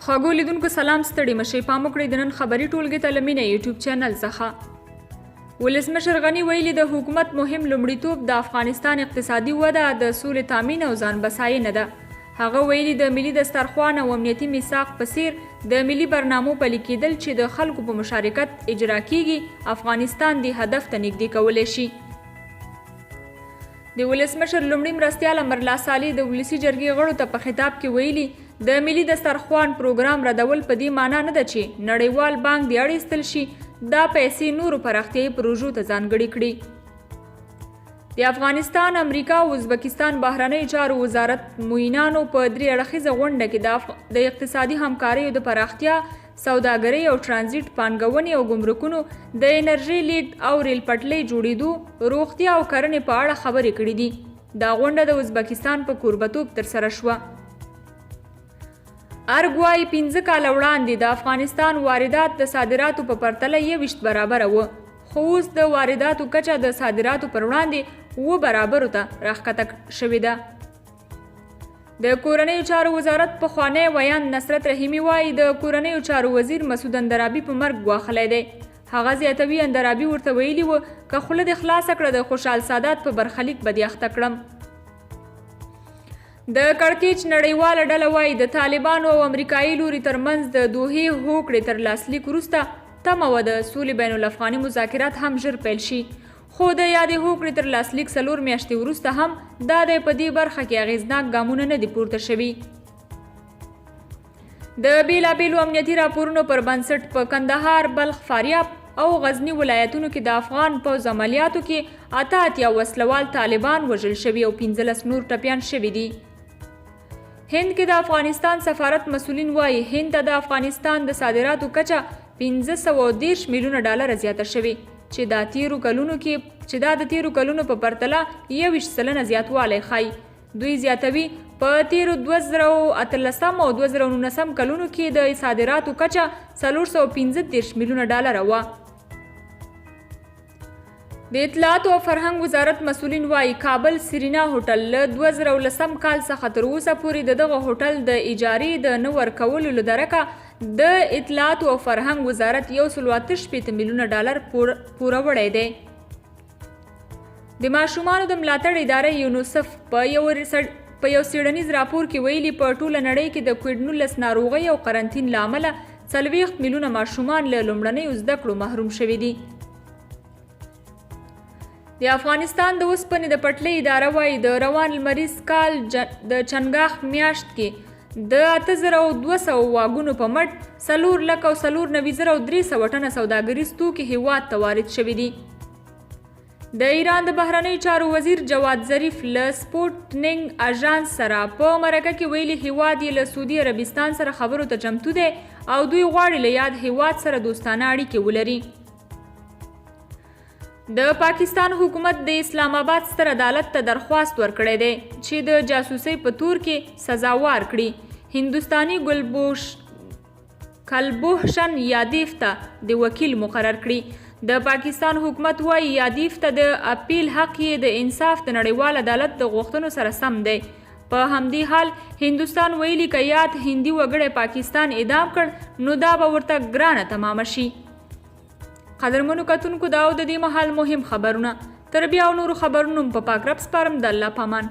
خوږو لیدونکو سلام، ستړي مشي. پام وکړئ د نن خبري ټولګې ته له مینه یوټیوب چینل څخه. ولسمشر غني ویلي، د حکومت مهم لومړیتوب د افغانستان اقتصادي وده، د سولې تامین او ځان بساینه ده. هغه ویلي، د ملي دسترخوان او امنیتي میثاق په څیر د ملي برنامو پلي کېدل چې د خلکو په مشارکت اجرا کیږي، افغانستان دې هدف ته نږدې کولی شي. د ولسمشر لومړي مرستیال امرالله صالح د ولسي جرګې غړو ته په خطاب کې ویلي، د ملي دسترخوان پروګرام ردول په دې معنا نه ده چې نړیوال بانک دې اړ ایستل شي دا پیسې نورو پراختیایي پروژو ته ځانګړې کړي. د افغانستان، امریکا او ازبکستان بهرنیو چارو وزارت معینانو په درې اړخیزه غونډه کې د اقتصادي همکاریو د پراختیا، سوداګرۍ او ترانزیټ، پانګونې او ګمرکونو، د انرژۍ لیږد او ریل پټلۍ جوړېدو، روغتیا او کرنې په اړه خبرې کړې دي. دا غونډه د ازبکستان په کوربتوب ترسره شوه. ارګ وايي، 5 کاله وړاندې د افغانستان واردات د صادراتو په پرتله 21 برابره و، خو اوس د وارداتو کچه د صادراتو پر وړاندې 7 برابرو ته راښکته شوې ده. د کورنیو چارو وزارت پخوانی ویاند نصرت رحیمي وايي، د کورنیو چارو وزیر مسعود اندرابي په مرګ ګواښلی دی. هغه زیاتوي، اندرابي ورته ویلي و، که خوله دې خلاصه کړه د خوشحال سادات په برخلیک به دې اخته کړم. د کړکېچ نړیواله ډله وايي، د طالبانو او امریکایي لوري ترمنځ د دوحې هوکړې تر لاسلیک وروسته تمه وه د سولې بین الافغاني مذاکرات هم ژر پیل شي، خو د یادې هوکړې تر لاسلیک 4 میاشتې وروسته هم دا دی په دې برخه کې اغېزناک ګامونه نه دي پورته شوي. د بېلابېلو امنیتي راپورونو پر بنسټ په کندهار، بلخ، فاریاب او غزني ولایتونو کې د افغان پوځ عملیاتو کې 88 وسلوال طالبان وژل شوي او 15 نور ټپیان شوي دي. هند کې د افغانستان سفارت مسولین وايي، هند ته د افغانستان د صادراتو کچه 530 میلیونه ډالر زیاته شوې، چې دا د تیرو کلونو په پرتله 21% زیاتوالی ښيي. دوی زیاتوي، په تیرو 2018 او 2019 کلونو کې د صادراتو کچه 435 میلیونه ډالر وه. د اطلاعاتو او فرهنګ وزارت مسولین وايي، کابل سرینا هوټل له 2010 کال څخه تر اوسه پورې د دغه هوټل د اجارې د نه ورکولو له درکه د اطلاعاتو او فرهنګ وزارت 168 میلیونه ډالر پوروړی دی. د ماشومانو د ملاتړ اداره یونیسف په یو څېړنیز راپور کې ویلي، په ټوله نړۍ کې د کوویډ 19 ناروغۍ او قرنطین له امله 40 میلیونه ماشومان له لومړنیو زده کړو محروم شوي دي. د افغانستان د اوسپنې د پټلۍ اداره وايي، د روان لمریز کال د چنګاښ میاشت کې د 8200 واګونو په مټ 4,94,300 ټنه سوداګریز توکي هېواد ته وارد شوي دي. د ایران د بهرنیو چارو وزیر جواد ظریف له سپوتنینګ اژانس سره په مرکه کې ویلي، هېواد یې له سعودي عربستان سره خبرو ته چمتو دی او دوی غواړي له یاد هېواد سره دوستانه اړیکې ولري. د پاکستان حکومت د اسلام آباد ستر عدالت ته درخواست ورکړی دی چې د جاسوسۍ په تور کې سزا ورکړي هندوستاني کلبوشن یادیف ته د وکیل مقرر کړي. د پاکستان حکومت وايي، یادیف ته د اپیل حق یې د انصاف د نړیوال عدالت د غوښتنو سره سم دی. په همدې حال هندوستان ویلي، که یاد هندي وګړی پاکستان اعدام کړ نو دا به ورته ګرانه تمامه شي. قدرمنو کتونکو، دا او د دې مهال مهم خبرونه. تر بیا او نورو خبرونو په پاک رب سپارم. د الله پامان.